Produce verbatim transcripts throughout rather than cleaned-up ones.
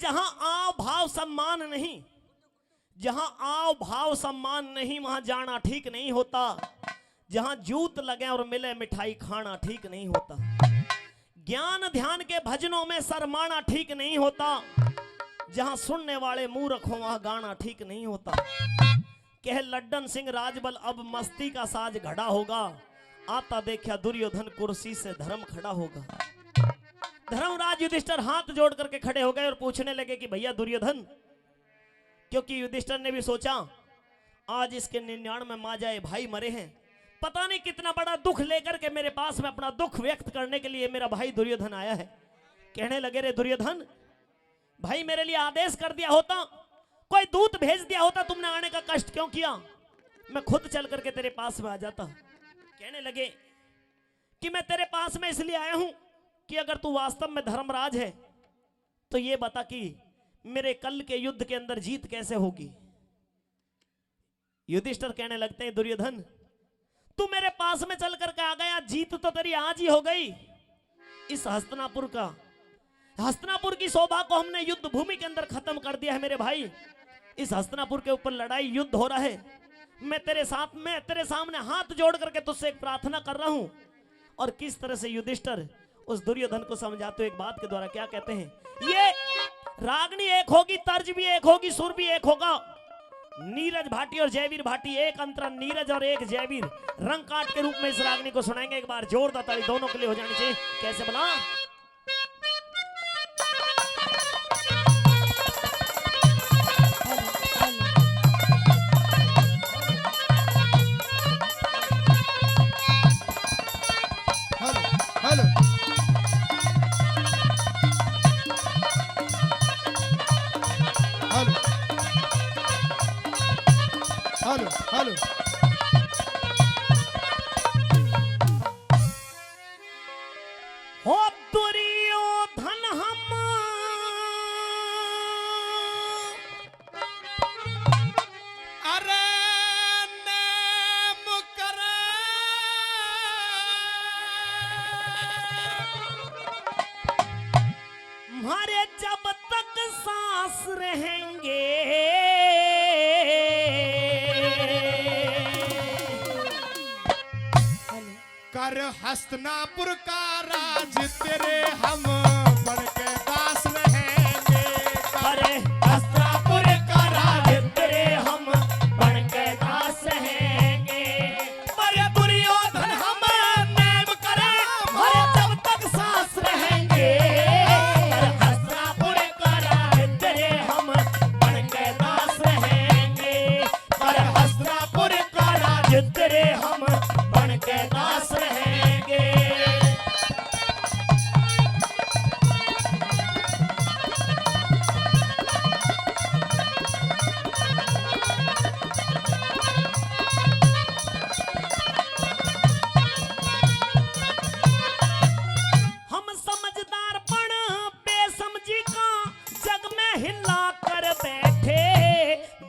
जहां आव भाव सम्मान नहीं, जहां आव भाव सम्मान नहीं, वहां जाना ठीक नहीं होता। जहां जूत लगे और मिले मिठाई खाना ठीक नहीं होता। ज्ञान ध्यान के भजनों में शरमाना ठीक नहीं होता। जहां सुनने वाले मूर्ख हों, वहां गाना ठीक नहीं होता। कह लड्डन सिंह राजबल, अब मस्ती का साज घड़ा होगा। आता देखा दुर्योधन, कुर्सी से धर्म खड़ा होगा। धर्मराज युधिष्ठिर हाथ जोड़ करके खड़े हो गए और पूछने लगे कि भैया दुर्योधन, क्योंकि युधिष्ठिर ने भी सोचा, आज इसके निन्यानवे माँ जाए भाई मरे हैं, पता नहीं कितना बड़ा दुख लेकर के मेरे पास में अपना दुख व्यक्त करने के लिए मेरा भाई दुर्योधन आया है। कहने लगे, रे दुर्योधन, भाई मेरे लिए आदेश कर दिया होता, कोई दूत भेज दिया होता, तुमने आने का कष्ट क्यों किया? मैं खुद चल करके तेरे पास में आ जाता। कहने लगे कि मैं तेरे पास में इसलिए आया हूं कि अगर तू वास्तव में धर्मराज है तो ये बता कि मेरे कल के युद्ध के अंदर जीत कैसे होगी। युधिष्ठिर कहने लगते हैं, दुर्योधन, तू मेरे पास में चल करके आ गया, जीत तो तेरी आज ही हो गई। इस हस्तिनापुर का, हस्तिनापुर की शोभा को हमने युद्ध भूमि के अंदर खत्म कर दिया है मेरे भाई। इस हस्तिनापुर के ऊपर लड़ाई, युद्ध हो रहा है। मैं तेरे साथ में, तेरे सामने हाथ जोड़ करके तुझसे एक प्रार्थना कर रहा हूं। और किस तरह से युधिष्ठिर उस दुर्योधन को समझाते हुए एक बात के द्वारा क्या कहते हैं, ये रागनी एक होगी, तर्ज भी एक होगी, सुर भी एक होगा। नीरज भाटी और जयवीर भाटी, एक अंतरा नीरज और एक जयवीर, रंग काट के रूप में इस रागनी को सुनाएंगे। एक बार जोरदार ताली दोनों के लिए हो जानी चाहिए। कैसे बना? Hello, hello. Hello. Hello, hello. हो दुर्योधन हम अरे ने मुकर म्हारे जब तक सांस रहेंगे। कर हस्तिनापुर का राज तेरे हम बन के दास रहेंगे। अरे हस्तिनापुर का राज तेरे हम बन के दास रहेंगे। पर दुर्योधन हम नाम करें, हर जब तक सांस रहेंगे। पर हस्तिनापुर का राज तेरे हम बन के दास रहेंगे। पर हस्तिनापुर का राज तेरे हम बन के दास रहेंगे। हम समझदार पण बेसमझी का जग में हिला कर बैठे,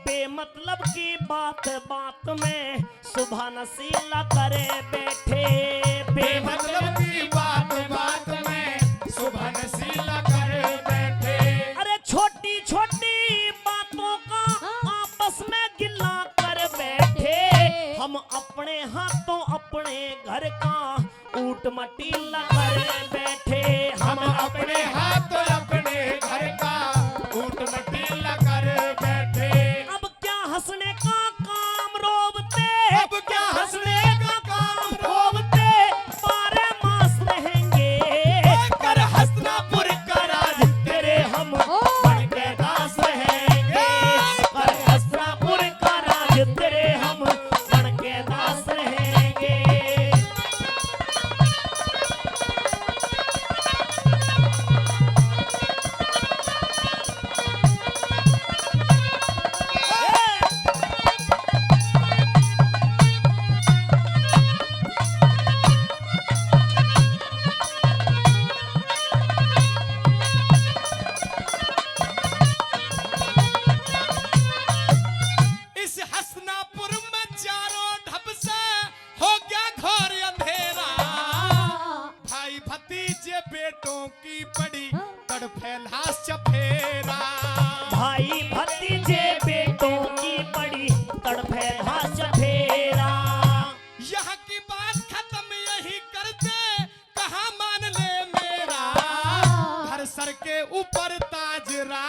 बेमतलब की बात बात में सुबह नशीला करे बैठे। बेमतलब की बात बात में सुबह नशीला कर बैठे। अरे छोटी छोटी बातों का आपस में गिला कर बैठे। हम अपने हाथों अपने घर का ऊट मटीला कर बैठे। हम अपने हाथ अपने घर का ऊट मटीला कर बैठे। अब क्या हंसने का काम रोवते, अब क्या हंसने का काम रोवते।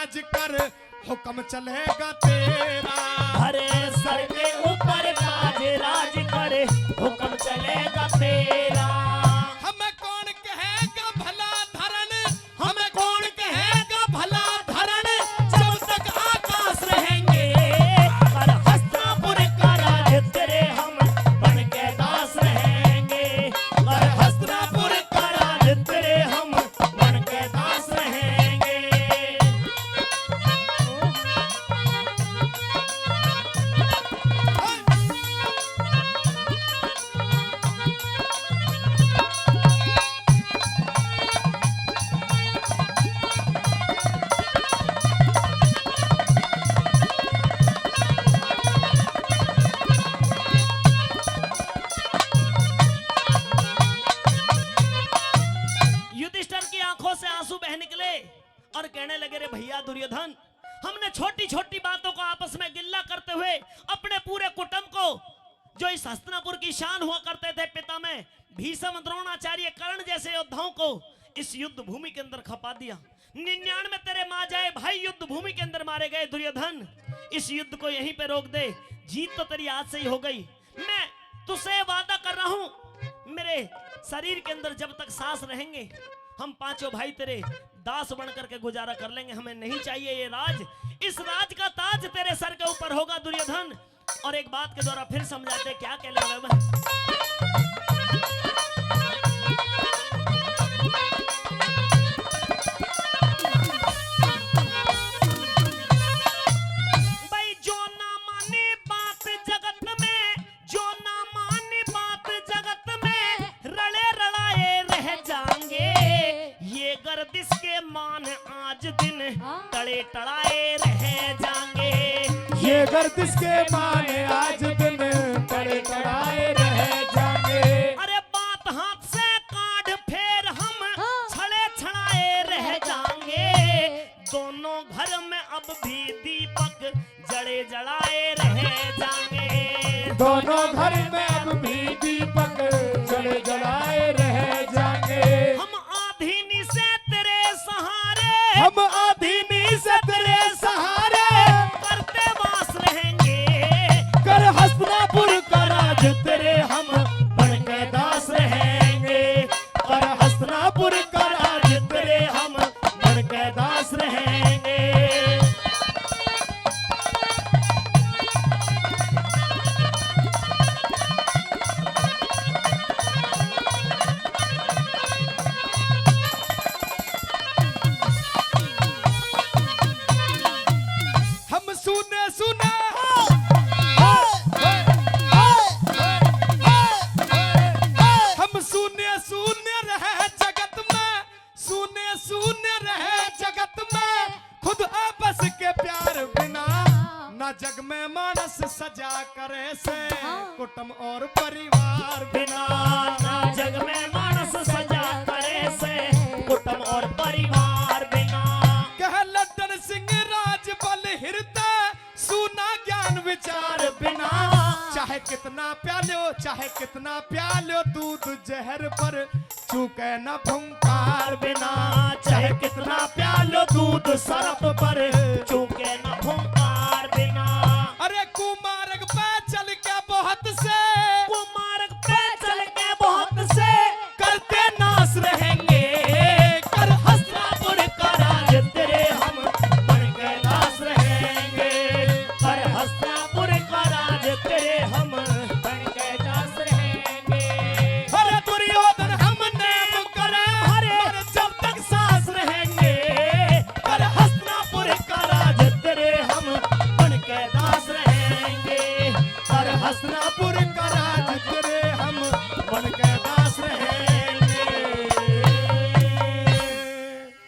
राज कर, हुक्म चलेगा तेरा। अरे सर के ऊपर ताज राज कर, हुक्म चलेगा तेरा। हमें कौन कहेगा भला धरण, हमें कौन कहेगा भला धरण, जब तक आकाश रहेंगे। पर हस्तिनापुर का राज तेरे हम बन के दास रहेंगे। पर हस्तिनापुर का राज तेरे हम बन के दास रहेंगे। युधिष्ठिर की आंखों से आंसू बह निकले और कहने लगे, रे भैया दुर्योधन, हमने छोटी छोटी बातों को आपस में गिल्ला करते हुए अपने पूरे कुटुंब को, जो इस हस्तिनापुर की शान हुआ करते थे, पिता में भीष्म, द्रोणाचार्य, कर्ण जैसे योद्धाओं को इस युद्ध भूमि के अंदर खपा दिया। निन्यानवे तेरे माँ जाए भाई युद्ध भूमि के अंदर मारे गए। दुर्योधन, इस युद्ध को यहीं पे रोक दे, जीत तो तेरी आज से ही हो गई। मैं तुझसे वादा कर रहा हूँ, मेरे शरीर के अंदर जब तक सांस रहेंगे, हम पांचों भाई तेरे दास बन करके गुजारा कर लेंगे। हमें नहीं चाहिए ये राज, इस राज का ताज तेरे सर के ऊपर होगा दुर्योधन। और एक बात के द्वारा फिर समझाते, क्या कहने वाला मैं। भाई जो ना माने बात जगत में, जो ना माने बात जगत में, रले रलाए रह जाएंगे। ये गर्दिश के मान आज दिन हाँ। तले टड़ाए रह जाएंगे। ये गर्दिश के मान आज दिन तले टड़ाए रह जाएंगे। अरे बात हाथ से काढ़ फेर हम हाँ। छड़े छड़ाए रह जाएंगे। दोनों घर में अब भी दीपक जले जलाए रह जाएंगे। दोनों घर में अब भी दीपक जले जलाए रह जाएंगे। हम आधी नी से तेरे सहारे, हम आधी नी से तेरे सहारे करते वास रहेंगे। कर हस्तिनापुर का राज तेरे हम बन के दास रहेंगे। कर हस्तिनापुर का राज तेरे हम बन के दास रहेंगे। हम सूने सूने, हम सूने सूने रहे जगत में, सूने सूने रहे जगत में, खुद आपस के प्यार बिना। ना जग में मानस सजा करे से हाँ। कुटुम और परिवार बिना। ना जग में मानस सजा करे से कुटुम और परिवार बिना। कह लड्डन सिंह राज बल हिरता, सूना ज्ञान विचार बिना। चाहे कितना प्यालो, चाहे कितना प्यालो दूध जहर पर चूके ना फुंकार बिना। चाहे कितना प्यालो दूध सरप पर चूके ना फुंकार बिना। अरे कुमार्ग पे चल के बहुत से, कुमार्ग पे चल के बहुत से करते नाश रहेंगे। कर हस्तिनापुर का राज तेरे हम बन के दास रहेंगे। कर हस्तिनापुर का राज तेरे हम बन के दास रहेंगे। अरे दुर्योधन हम नाम करें, अरे जब तक सांस रहेंगे। कर हस्तिनापुर का राज तेरे हम बन के दास रहेंगे। कर हस्तिनापुर